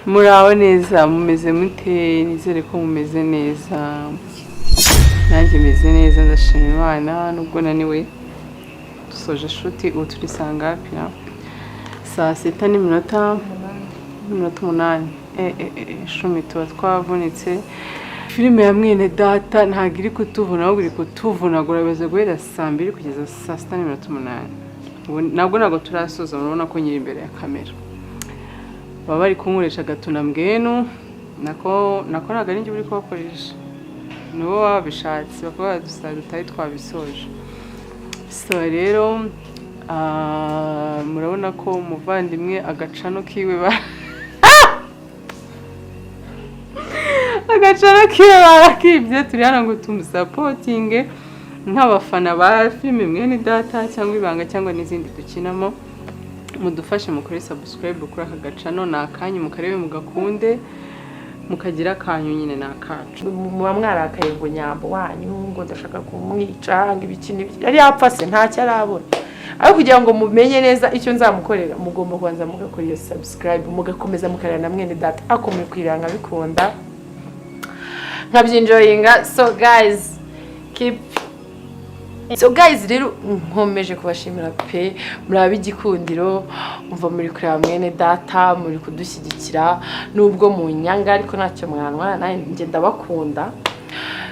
Muraho neza, mumeze mute? Nizere ko mumeze neza. Nanjye meze neza, ndashima Imana nubwo naniwe. Dusoje shoot, ubu turi saa ngapi na? Saa 6 n'iminota 8. Shumi, tuba twavunitse. Filime ya Mwene Data ntabwo iri kutuvuna, ahubwo iri kutuvunagura. Bimaze guhera saa 2 kugeza saa 6 n'iminota 8. Ubu ntabwo turasoza. Murabona ko nyiri imbere ya kamera baba bari kunkoresha agatuna mbwenu. Nako ntabwo ari njye uri kubakoresha, nibo babishatse, bakaba badusaba tutari twabisoje. So rero murabona ko umuvandimwe agacano kiwe barakibye. Turi hano ngo tumusupportinge nk'abafana ba filime Mwene Data cyangwa Ibanga cyangwa n'izindi dukinamo. Mudufashe mukore subscribe kuri aka gacano, ni akanyu, mukarebe, mugakunde, mukagira akanyu nyine, ni akacu. Muba mwarakaye ngo Nyambo wanyu ngo ndashaka kumwica, ngo ibiki n'ibiki. Yari yapfa se? Ntacyo arabona. Ariko kugira ngo mumenye neza icyo nzamukorera, mugomba kubanza mugakora iyo subscribe, mugakomeza mukareba na Mwene Data akomeye kwiranga, nkabikunda, nkabyenjoyinga. So guys, keep. So guys, rero nkomeje kubashimira pe, muri ab'igikundiro. Umva, muri kureba Mwene Data, muri kudushyigikira nubwo mu nyanga, ariko ntacyo mwanwa, nanjye ndabakunda.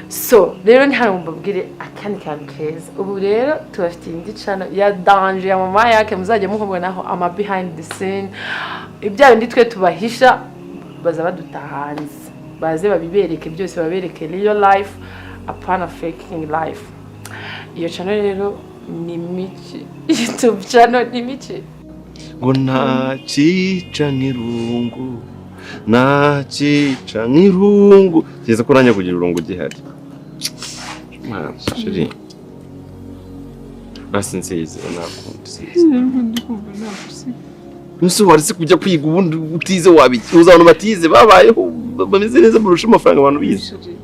So rero ni hano mbabwire akandi kantu keza. Ubu rero tubafitiye indi channel ya danger ya mama yake, muzajya mubonaho ama behind the scene, ibya bindi twe tubahisha, baza baduta hanze, baze babibereke byose, babereke real life, apana faking life. Iyo channel rero ni Michi YouTube channel, ni Michi. Ngo ntacica nk'irungu, ntacica nk'irungu. Kigeze ko nanjye kugira irungu gihari. Mwana, chérie, basi nsezera, nakundi sezera. Ndi kumva nagusiga. Nuse waretse kujya kwiga? Ubundi utize wabiki? Uzi abantu batize babayeho bameze neza barusha amafaranga abantu bize? Chérie,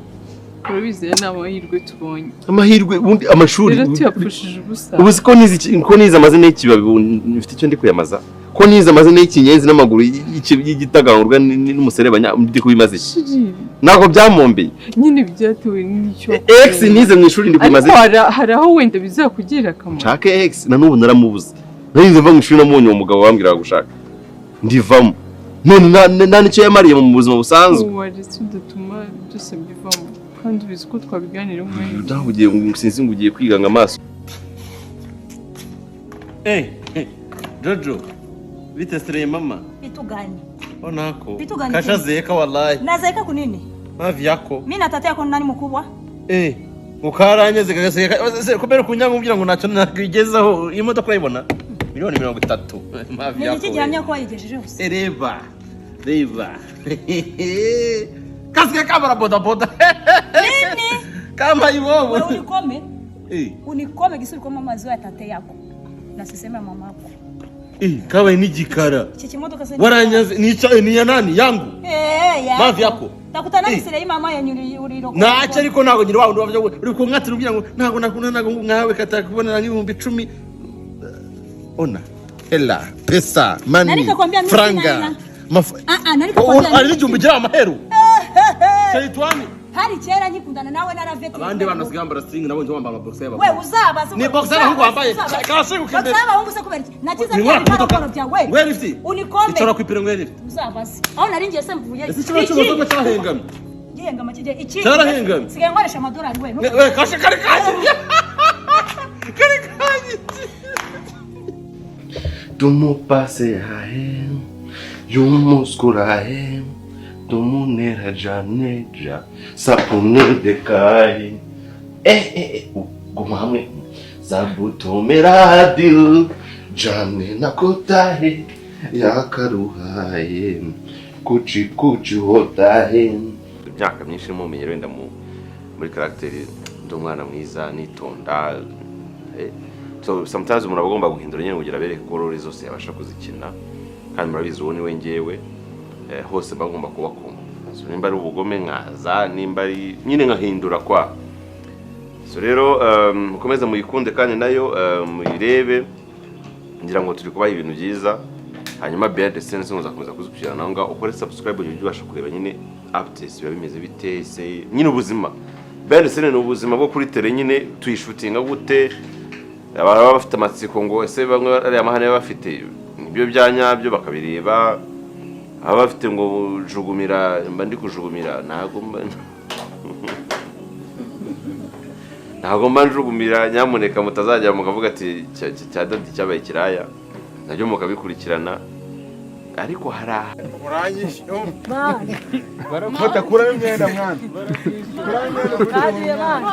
urabizi, rero ni amahirwe tubonye. Amahirwe? Ubundi amashuri Rero tuyapfushije ubusa. Ubu ko nize ko nize amazina y'ikibabi, ubu mfite icyo ndi kuyamaza? Ko nize amazina y'ikinyenzi n'amaguru y'igitagangurirwa n'umuserebanya, ndi kubimaza iki? Chérie. Ntabwo byamumbeye. Nyine byatewe n'icyo. Ex nize mu ishuri ndi kubimaza Ariko iki? hari aho wenda bizakugirira akamaro. Nshake ex? Na n'ubu naramubuze. Narize mva mu ishuri, namubonye uwo mugabo wambwiraga gushaka, ndivamo. None nta n'icyo yamariye mu buzima busanzwe. Ubu waretse udatuma byose mbivamo, kandi ubizi ko twabiganiraho umwanya. Nawe ugiye ngo sinzi ngo ugiye kwiga ngo amaso. Eh, Jojo, bite sire mama? Vitu gani? Onako. Vitu gani? Kashazeeka wallahi. Nazeeka kunini? Mavi yako. Mimi na tata yako nani mkubwa? Eh, ukaranyeze kagaseka kubera kunyanga umbwira ngo ntacyo nakwigezaho. Iyi modoka urayibona? Miliyoni 30. Mavi Ni yako. iki gihamya ko wayigejeje hose? Eh, reba. Reba. Kasike kama boda boda. Nini? Kama iwobo. Wewe unikome, Eh, unikome gisuri kwa maziwa ya tate yako. Na siseme mama yako. eh, kabaye n'igikara. Iki kimodoka sasa. Waranyaze ni cha ni ya nani yangu? Eh, yako. Mavi yako. Takutana Eh. ni sire mama yenye uri Ntacyo, ariko ntabwo ngira wa wundi wavuga ngo uri kunkatira ubwira ngo ntabwo nakunda, ntabwo nkawe katakubonera nk'ibihumbi 10. Ona hela, pesa, money. Nani kakwambia mimi sina Franga. hela? Ah ah, nani Oh, kakwambia? hari n'igihumbi gira amaheru shayitwani. Hari kera nkikundana nawe naravete. Abandi bana basigaye bambara string, nabonye wambara boxer We y'abahungu. uzabaze. Ni boxer y'abahungu wambaye. Kashinguka imbere. Boxer y'abahungu se kubera iki? Nakize Ni bya mwaka bipara modoka. byawe. Ngwere lifti. Unikome. Icara ku ipine, ngwere lifti. Uzabaze. Aho nari ngiye se mvuye? Ese ikibazo cy'imodoka cyarahengamye? Gihengama kijye iki? Cyarahengamye. Sigaye nkoresha amadolari we. We kashe kari kanyi, kari kanyi. Tumupase hahe yumuskurahe tumunera janeja sapune dekahe. Eh eh eh, guma hamwe zabutomera dil jane nakotahe yakaruhaye kuchi kuchi hotahe. Imyaka myinshi mumenye wenda muri caractère, ndi umwana mwiza, nitonda. So sometimes umuntu aba agomba guhindura nyine kugira abereke ko role zose yabasha kuzikina. Kandi murabizi, uwo ni we ngewe. Hose mba ngomba kubakoma. So nimba ari ubugome nkaza, nimba ari nyine nkahindura kwa. So rero mukomeze muyikunde kandi nayo muyirebe. Ngira ngo turi kubaha ibintu byiza. Hanyuma behind the scenes muzakomeza kuzikurikirana aho ngaho. Ukore subscribe ujye ubasha kureba nyine updates, biba bimeze bite se nyine ubuzima. Behind the scenes ni ubuzima bwo kuri terrain nyine, tuyishutinga gute. Abantu baba bafite amatsiko ngo ese bamwe ariya mahane baba bafite nibyo bya nyabyo, bakabireba. Baba bafite ngo jugumira, mba ndi kujugumira, ntabwo mba njugumira. Nyamuneka mutazajya mukavuga ati cya daddy cyabaye kiraya, nabyo mukabikurikirana. Ariko hari aha Uranyishe batakuramo imyenda mwana, kuramo imyenda.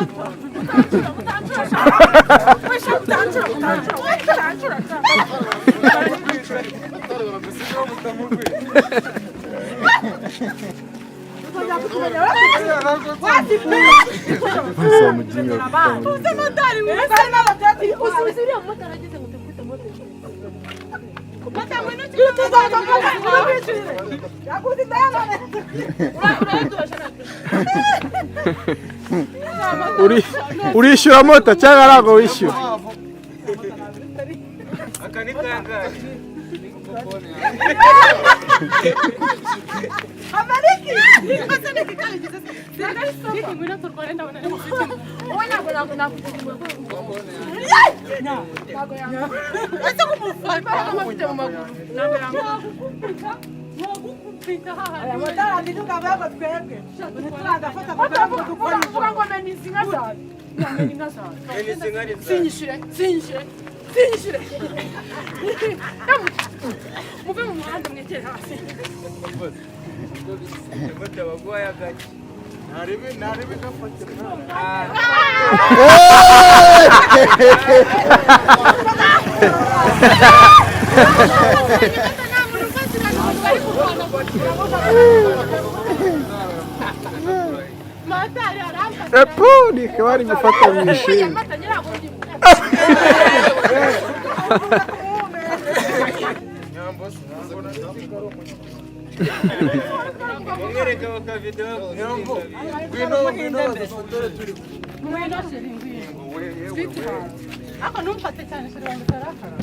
Urishyura moto cyangwa ntabwo wishyura? Sinyishyure, sinyishyure, sinyishyure. Muve mu muhanda, mwegere hasi. Ntarebe gafate. Epu ni bari gufata mu ishuri. Ngwino, ngwino badufotore turi. Ariko ntumfate cyane, chéri wanjye utarakara.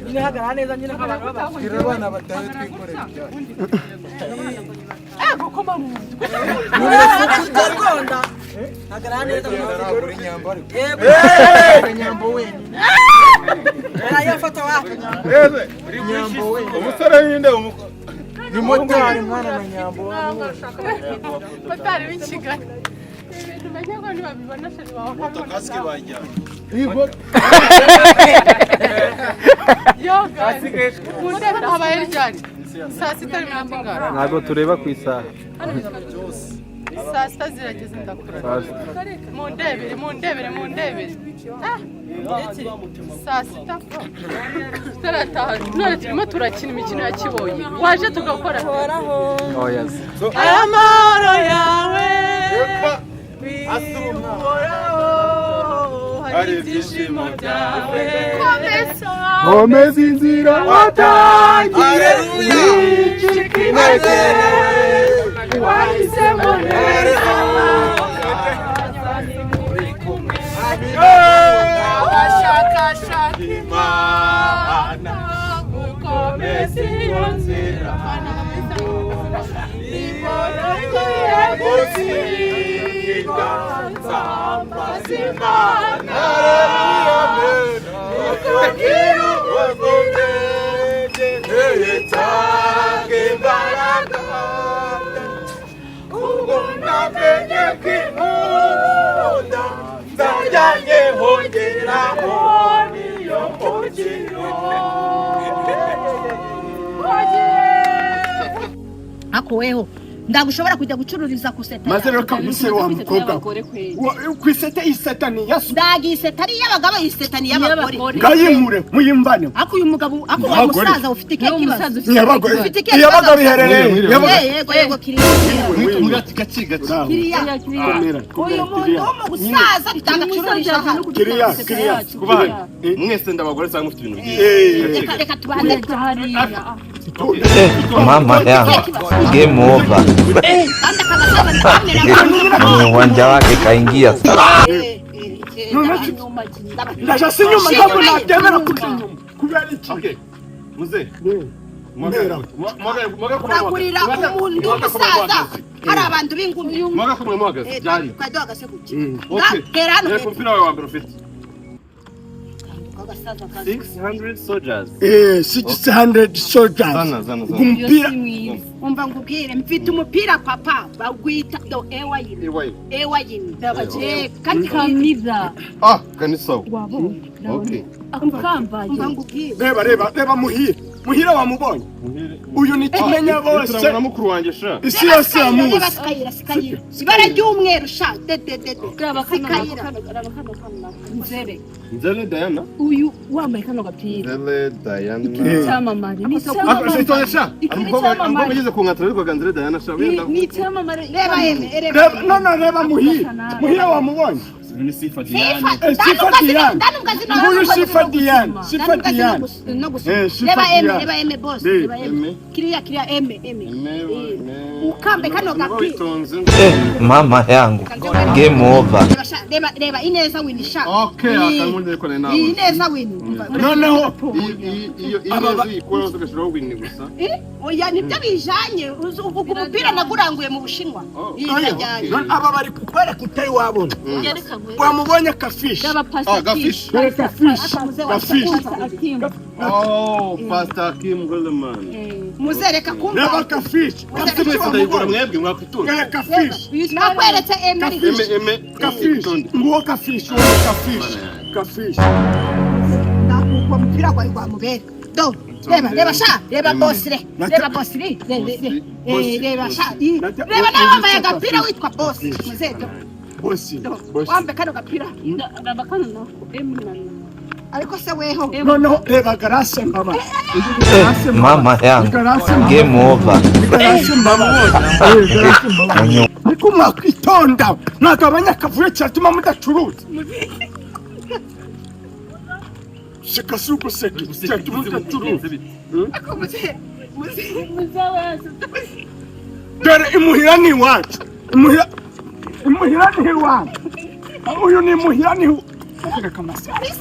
Nyine hagarara neza nyine nk'abantu b'abakuru. Bwira abana batahe twikorera ibyacu. Ego koma mu nzu. Rwanda hagarara neza. Ntabwo nyambo ariko nyambo wenyine arayafata wa nyambo wenyine. Umusore w'inde ni motari mwana na nyambo. Motari w'i Kigali. Ibintu umenya ngo ntibabibona, chéri wawe akabibona. Kasike bajyana. Yoga. Mundebe habaye ryari? Saa sita n'iminota ingana? Ntabwo tureba ku isaha. Saa sita zirageze, ndakura. Saa sita. Mundebere, mundebere, mundebere. Ah, saa sita tutarataha none turimo turakina imikino ya kibonye, waje tugakora. Oya se. Amahoro yawe Hari hari ibyishimo byawe, komeza. Komeza inzira watangiye, wicika intege, wahisemo neza. Abashakashaka Imana, mukomeze iyo nzira, nimoroye gusiga nzambaza Imana Kugira imbaraga ubwo namenye ko inkunda nzajyanye hongeraho niyo mukiro. Ako weho ndagushobora kujya gucururiza ku seta. Maze rero kabise wa mukobwa ku iseta, iseta ni yasu. Ndagiseta ari iy'abagabo, iseta ni iy'abagore. Ngayimure muyimvane. Ako uyu mugabo, ako wa Abagore. musaza ufite ikihe kibazo? Iy'abagore. Ufite ikihe Iy'abagabo kibazo? iherereye. Eh, yego yego, kiriya. Gake gake. Kiriya. Komera. Uyu muntu w'umusaza bitangacururije hano. Kiriya, kiriya. Kubaha mwese ndabagore cyangwa mufite ibintu byinshi. Eh. Reka, reka tubanze. Mama yangu, game over. Kandi akabasaza ntikamera. Mwenye uwanja wake kaingia sasa. Ndaje si inyuma, ntabwo nabyemera kujya inyuma kubera iki? Okay. Muze. Uragurira umuntu w'umusaza, hari abantu b'ingumi. Mwaka kumwe muhagaze byari. Twari duhagaze kuki? Okay. Gera hano. Reka umupira wawe wa mbere ufite. Agasaza kazi. 600 soldiers. 600 soldiers. Zana, zana, zana. Umupira. Umva ngubwire, mfite umupira papa bawita do ewayini. Ewayini. Ewayini. Eh, Kandi Kamira. Ah, kanisawa. Okay. Akambaye. Umva ngubwire. Reba, reba, reba Muhire. Muhire wamubonye? Uyu ni Kimenya bose. Na mukuru wanjye sha. Isi yose Reba yamuzi. Sikayira, Sikayira. Ibara ry'umweru sha, de de de de. Raba kano Sikayira. kano, raba kano kano. Nzere. Nzele Diana. Uyu wambaye kano gapira. Nzele Diana. Icyamamare. Ni Ah, icyamamare. itonde sha. Iki ni Umukobwa icyamamare. ugeze ku nkatara witwaga Nzele Diana sha. Wenda. Ni icyamamare. Reba eme, reba. Reba, no, no, reba Muhire. Muhire wamubonye? Ni Sifa Sifa, Sifa Diane. Nguyu Sifa Diane. Sifa Diane. No gusoma. Sifa Reba eme, Diane. reba eme boss, Eh. reba eme. Kiriya, kiriya eme, eme. Ukambe kano gapira. Witonze. Mama yangu, game over. Reba sha, reba, reba ineza wini sha. Okay, akamundi ko nawe. Iyi neza wini. Noneho Iyo ineza uyikuraho tugashiraho wini gusa. Eh, oya nibyo bijanye. Uvuga umupira naguranguye mu Bushinwa. Iyi birajyanye. None aba bari kukwereka utari wabona. Wamubonye kafishi. Ah, gafish. Dore kafishi. Gafishi. Oh, Pastor Kim Goldman. Muzereka kumva. Reba kafishi. Kafishi mwese ndayigura mwebwe mwakwitura. Dore kafishi. Nakweretse eme. Eme eme Kafishi. Nguwo kafishi. Nguwo kafishi. Kafishi. Uwo mupira gwawe gwamubera. Do, reba, reba sha, reba boss re. Reba boss re. Reba sha. Reba nawe wambaye agapira witwa boss. Muze do. Bosi. Bosi. Wambaye kano gapira. Raba kano nako. Emu na na. Ariko se weho. Noneho reba Garase Mbabara. Mama yangu, game over. Garase Mbabara. Garase Mbabara. Niko mwakwitonda. Mwagabanya akavuyo cyatuma mudacuruza. Seka si uguseka cyatuma mudacuruza. Ako muze. Muze. Dore imuhira ni iwacu. Imuhira, imuhira ni iwacu. Uyu ni imuhira ni iwacu.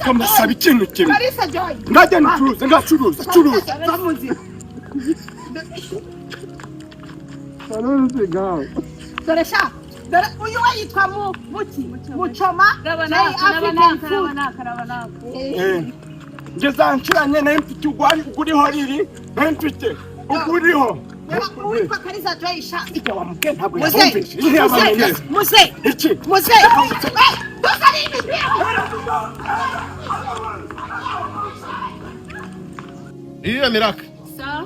Kamasaba ikintu kimwe. Kalisa Joy. Ngajya ncuruza, ngacuruza, curuza. Va mu nzira. Dore sha. Dore uyu we yitwa mu muki. Muchoma. Raba Jay naka, raba African naka, food. raba naka, raba naka. Nge zancuranye nari mfite ugwari uguriho riri, nari mfite uguriho. Reba uwitwa Kalisa Joy sha. Ijya wamubwiye ntabwo Muze. yabumvise. Muze. Muze. Iki? Muze. Eh, tuzane imipira. Lilira Miracle. Sa.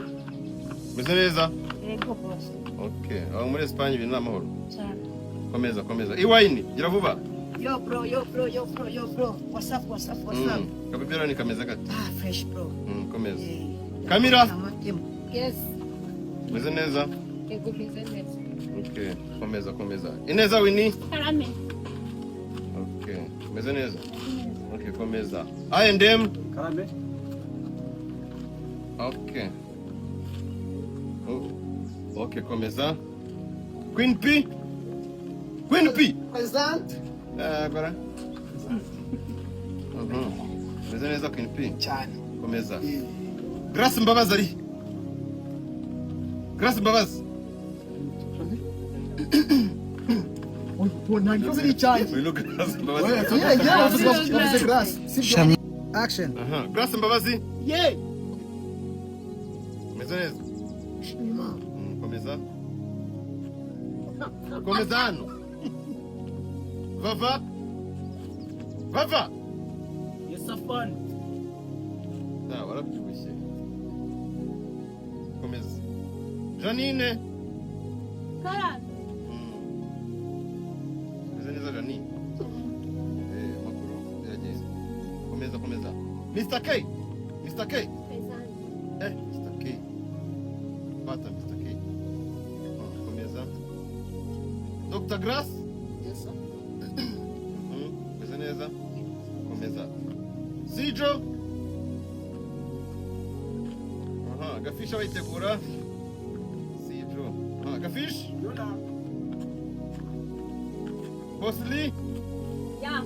Meze neza? Yego boss. Okay. Aho muri Espagne ibintu ni amahoro. Cyane. Komeza, komeza. Iwayini, gira vuba. Yo bro, yo bro, yo bro, yo bro. What's up, what's up, what's up? Kabibera ni kameze gate. Ah, fresh bro. Komeza. Kamira, Yes. meze neza? Yego meze neza. Okay, komeza, komeza. Ineza Winnie. Karame. Okay, meze neza. Okay, komeza. I&M. Karame. Okay. Oh. Okay, komeza. Queen P. Queen P. Present. Gora. Meze neza Queen P. Cyane. Komeza. Grace Mbabazi ari. Grace Mbabazi. Ntabwo ari icyanjye. Uyu ni Grace Mbabazi. Wavuze Grace. Sibyo. Action. Aha, Grace Mbabazi. Ye. Meze neza. Komeza. Komeza hano. Vava. Vava. Yes, afande. Ah, warabyibushye. Komeza. Janine. Karame. Meze neza Janine. Amakuru yageze. Komeza, komeza. Mr. K. Mr. K. Mr. K. Fata Mr. K. Komeza. Dr. Grass. Yes, sir. Meze neza. Komeza. Sijo. Aha, Gafisha bayitegura. Sijo. Aha, Gafish. Boss Lee. Ya.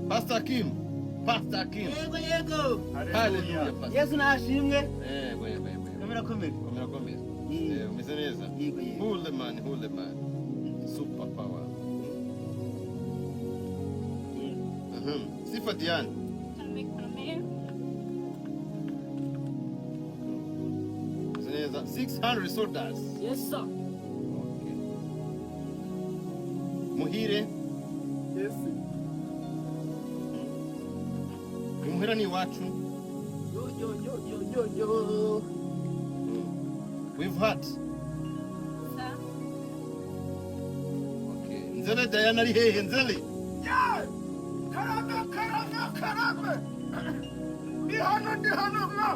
Pastor Kim. Pastor Akim. Yego yego. Hallelujah, Pastor. Yesu nashimwe. Yego yego yego. Komera komera. Komera komera. Eh, umeze neza? Yego yego. Holy man, holy man. Super power. Sifa Diane. Umeze neza? 600 soldiers. Yes sir. Okay. Muhire. Yes. Imuhira ni iwacu. Yo yo yo yo yo yo. We've had. Okay. Nzele Diana ari hehe Nzele? Yeah! Karame karame karame. Ndi hano ndi hano mwa.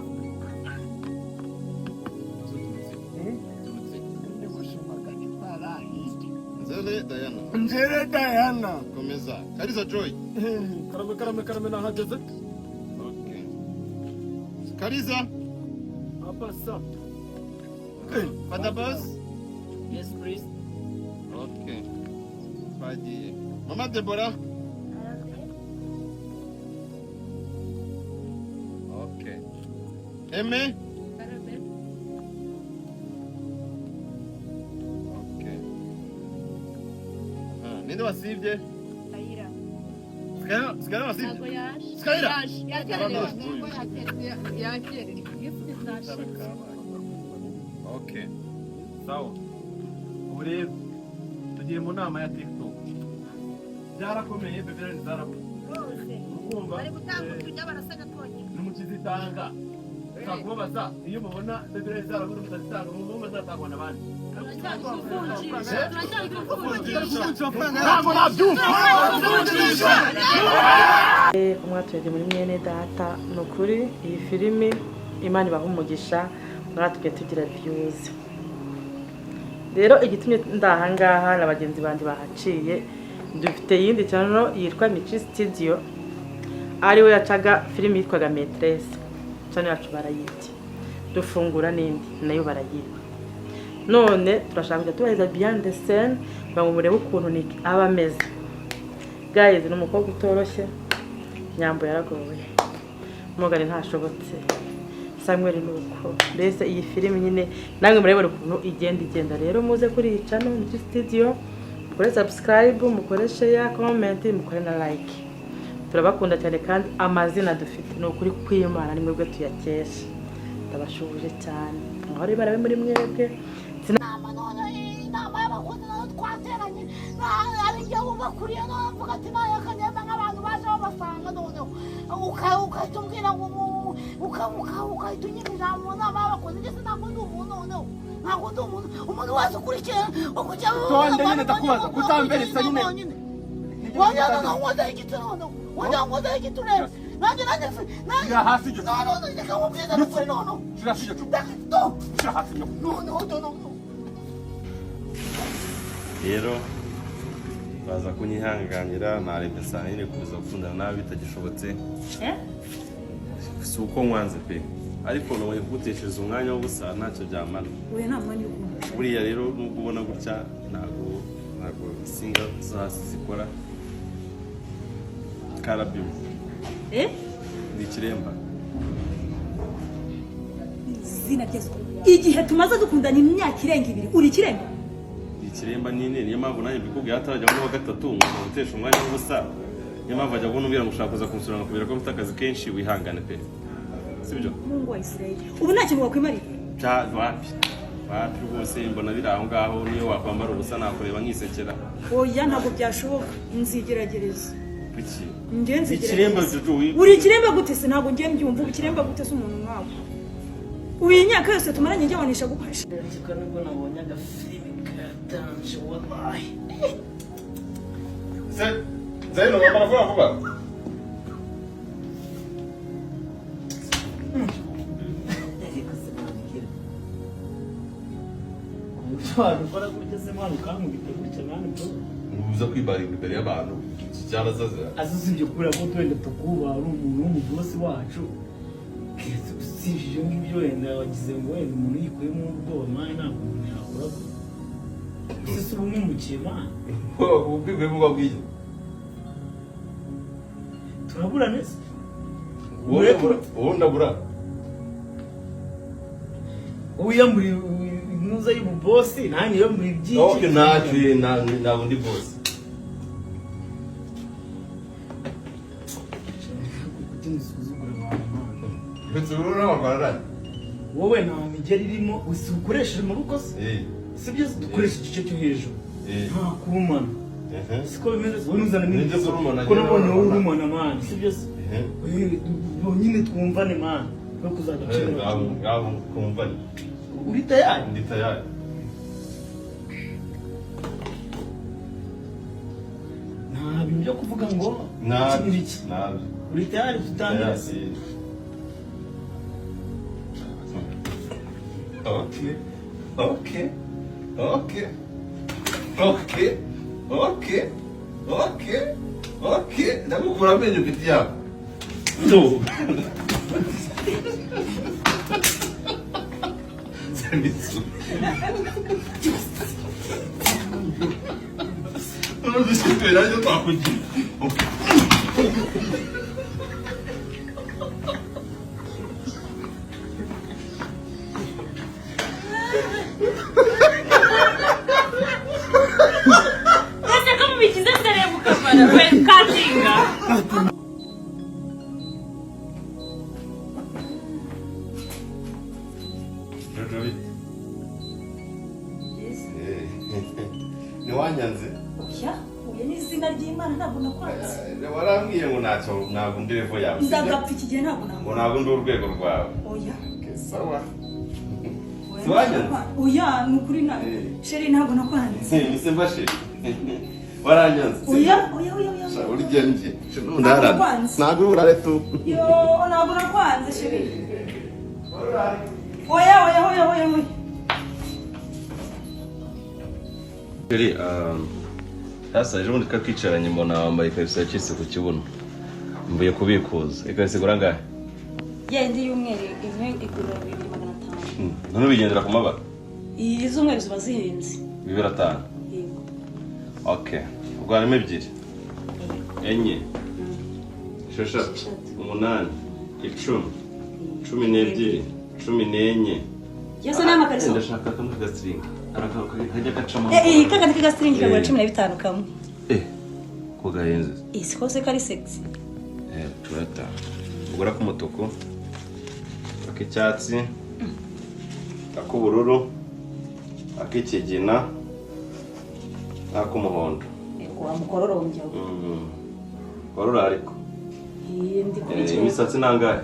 Ndi gusoma agacupa arahiye. Nzele Diana. Nzere Diana. Komeza. Kariza Joy. Karame karame karame nahageze. Okay. Kariza. Hapa sa. Father Boss. Yes please. Okay. Twagiye. Mama Deborah. Okay. Aimé. Okay. Ah, ninde wasivye? Kayira. Skyra, Skyra wasivye? Ntabwo yaje. Skyra. Yakererewe. Okay. Sawa. Ubu rero tugiye mu nama ya TikTok. Byarakomeye beberani zarabuze. Urumva? Bari gutanga uturya barasaga twonyine. Nimukizitanga. Ntakubabaza iyo mubona beberani zarabuze mutazitanga mumva muzatangwa n'abandi. Ntabwo nabyumva. Umwatuye muri mwene data ni ukuri iyi filimi Imana ibaha umugisha mwatwe tugira views. Rero igitumye ndahangaha na bagenzi bandi bahaciye dufite yindi channel yitwa Michi Studio ariwe yacaga filimi yitwaga Maîtresse. Channel yacu barayibye dufungura n'indi nayo barayiba. None turashaka kujya tubaheza behind the scene kugira ngo murebe ukuntu Nick aba ameze. Guys, ni umukobwa utoroshye. Nyambo yaragowe, Morgan ntashobotse, Samuel nuko. Mbese iyi filimi nyine namwe murebera ukuntu igenda igenda. Rero muze kuri iyi channel Michi Studio, mukore subscribe, mukore share, comment, mukore na like. Turabakunda cyane kandi amazina dufite ni ukuri kw'Imana ni mwebwe tuyakesha. Ndabashubuje cyane, amahoro y'Imana abe muri mwebwe. Inama none inama y'abakozi nayo twateranye ari njye wubakuriye none mvuga ati nayo akanyemba nk'abantu baje babasanga noneho ukahita umbwira ngo ukahita unyinjira mu nama y'abakozi. Njye ntabwo ndi umuntu noneho ntabwo ndi umuntu umuntu wese ukurikiye ukujya Tonde nyine ndakubaza kutamberesa nyine. Wagira ngo nkoze igiti noneho wagira ngo nkoze igiti urebe nanjye nanjye Shira hasi iryo cupa. none reka nkubwize n'ukuri noneho Shira hasi iryo cupa. Shira hasi iryo cupa. noneho noneho. Rero baza kunyihanganira narebye nsanga nyine kuza gukundana nawe bitagishobotse. Si uko nkwanze pe, ariko nabonye kuguteshereza umwanya w'ubusa ntacyo byamara. Oya nta mwanya wo kumva. Buriya rero nubwo ubona gutya ntabwo insinga zo hasi zikora. Karabyo. Ni ikiremba. Izina rya Yesu. Igihe tumaze dukundana imyaka irenga 2 uri ikiremba? Ikiremba nyine niyo mpamvu nanjye mbikubwiye hatarajya muri wa gatatu ngo gutesha umwanya w'ubusa. Niyo mpamvu ajya kumbwira ngo ushaka kuza kunsura nkakubwira ko mfite akazi kenshi wihangane pe. Sibyo? Mungu wa Israeli. Ubu nta kintu wakwimarira. Bya wapi? Wapi rwose mbona biri aho ngaho niyo wakwambara ubusa nakureba nkisekera. Oya ntabwo byashoboka nzigeragereza. Kuki? Njye nzigeragereza. Ikiremba Jojo Uri ikiremba gute se ntabwo ngiye mbyumva ubu ikiremba gute se umuntu nkawe. Ubu iyi myaka yose tumaranye njye wanisha gufasha. Ndetse nubwo nabonye agafilimi ka danje wallahi. Zaino wambara vuba vuba. Ariko se mwabikira. Uburyo wabikora gutya se mwana ukankubita gutya mwana bro. Uza kwibaringa imbere y'abantu iki cyarazaza. Azi usibye kubera ko wenda tukubaha ari umuntu w'umubosi wacu. Usibye ibyo ngibyo wenda wagize ngo wenda umuntu yikuyemo ubwoba mwana ntabwo umuntu yakora gutya. Ese si ubumwimukiye mwana. Ubwigwe bwa bwije. Turaburana se? Wowe ndabura. Wiyambura impuza y'ububosi nanjye yambura ibyiki. Okay, ntacyo ntabwo ndi bosi. Kuki musuzugura abantu? Ndetse uru n'abarwayi. Wowe nta migeri irimo, ukoresheje amaboko se? Sibyo, dukoresha igice cyo hejuru. Nta kurumana. Siko bimeze, wowe ntuzane Nibyo kurumana. Ko nabonye wowe urumana man, sibyo se? Nyine twumvane man, no kuzajya ucira. Ngaho twumvane. Uri tayari? Ndi tayari. Nta bintu byo kuvuga ngo nabi nabi. Uri tayari tutangire? Okay. Okay. Okay. Okay. Okay. Okay. Okay. Ndagukura amenyo mfite yabo. No. Serivisi. None dushipera twakugira. Okay. Niwanyanze? Oya, oya ni izina ry'Imana ntabwo nakwanze. Warambwiye ngo ntacyo ntabwo ndi level yawe. Nzagapfa iki gihe ntabwo ngo ntabwo ndi urwego rwawe. Oya. Okay, sawa. Siwanyanze? Oya, ni ukuri na sheri ntabwo nakwanze. Mise mbashe. Waranyanze? Oya, oya, oya, oya. Sha urya nje. Ndarara. Ntabwo urare tu. Yo, ntabwo nakwanze sheri. Oya, oya, oya, oya, oya. Sheri, sasa ejo bundi twakwicaranye mbona wambaye ikariso yacitse ku kibuno. Mvuye kubikuza. Ikariso igura angahe? Yindi y'umweru imwe igura 2500. None ubigendera ku mabara? Iz'umweru ziba zihenze. 2500. Yego. Okay. Ubwo harimo 2. 4. 6, 8, 10, 12, 14. Yose ni amakariso. Ndashaka kamwe kagasiringa. Kajya gacamo. Kaka kagasiringa kagura 15 kamwe. Ko gahenze. Siko se kari sexy. 15. Ugura ku mutuku, ak'icyatsi, ak'ubururu, ak'ikigina, ak'umuhondo. Wa mukororombya. Warura ariko. Ndi kubikira. Imisatsi nangahe?